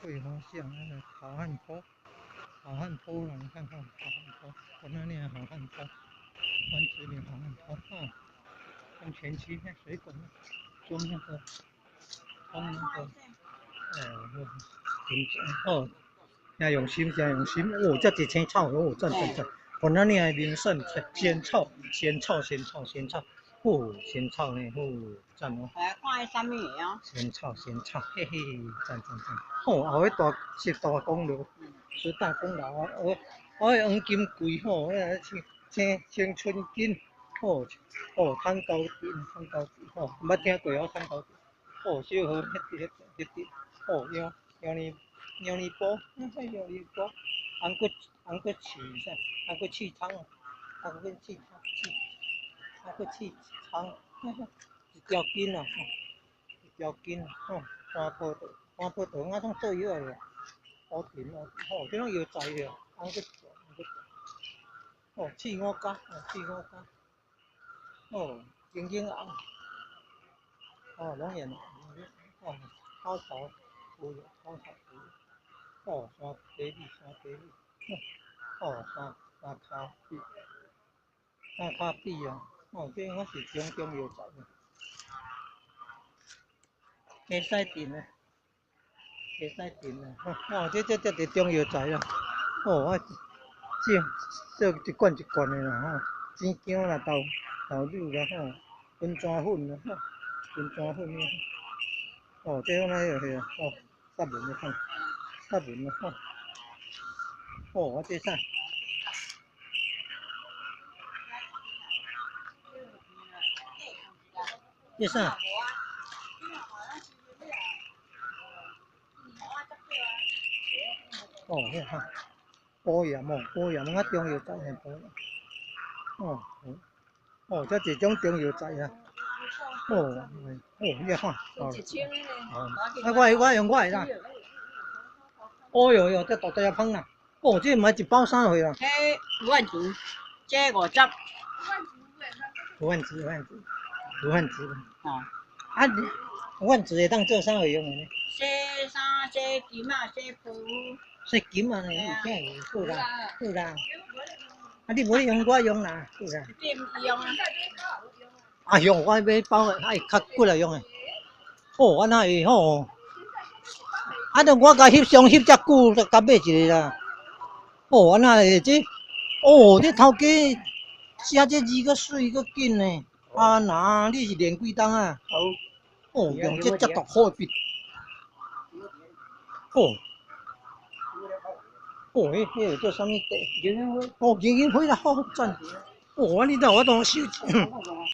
桂花巷那个好漢坡，好漢坡啦，你看看好漢坡，我那裡好漢坡，關子嶺好漢坡啊，溫泉區那水管裝那個，裝那個，哦，哦，真用心，真用心，哦，這一青草，哦，讚讚讚，我那裡的名勝仙草，仙草，仙草，仙草，哦，仙草呢，哦，讚哦。哎，看彼啥物的哦？仙草，仙草，嘿嘿，讚讚讚。哦，後尾大十大功勞，十大功勞啊！我黃金桂吼，那個青青青春金，吼哦，湯高甜，湯高甜，吼，毋捌聽過哦，湯高甜，哦，小河迄迄迄啲，哦，楊楊泥楊泥波，楊泥波，紅骨紅骨刺啥？紅骨刺湯，紅骨刺湯刺，紅骨刺湯，一條筋啊，一條筋，吼，山坡道。山坡道我攏做藥的，烏藤哦，吼，這攏藥材的，紅骨紅骨，哦，刺五加，哦，刺五加，哦，金金紅，哦，龍眼，哦，草草有，草草有，哦，山茶米，山茶米，哦，山山跤米，山跤米啊，哦，這應該是中中藥材的，會使炖啊。會使炖啊！哦，這這這是中藥材啦。哦，我這做一罐一罐的啦吼，生薑啦、豆豆乳啦吼，溫泉粉啦吼，溫泉粉啦。哦，這種那個是哦，殺蚊的吼，殺蚊的吼。哦，我這啥？這啥？哦，遐哈，保鹽哦，保鹽，我中藥材的保鹽。哦，哦，這一種中藥材啊。哦，哦，你看，哦，哦，啊，我我用我的啦。哦喲喲，這大大隻芳啦。哦，這買一包啥貨啦？彼羅漢子，這50。羅漢子，羅漢子，羅漢子。哦。啊，羅漢子會當做啥貨用的呢？洗衫、洗巾仔、洗被褥。洗金啊，有聽有，好啦，好啦。啊，你無用，我用啦，好啦。你毋用啊？啊，用我買包的，愛較骨力用的。哦，按那會吼？啊，著我共翕相翕遮久，才共買一个啦。哦，按那會這？哦，這頭家寫這字閣媠閣緊呢。啊，那你是練幾冬啊？好。哦，用這遮毒好的筆。哦。哦，彼彼個叫啥物茶？哦，銀銀花啦，好讚。哦，按呢才有法度收。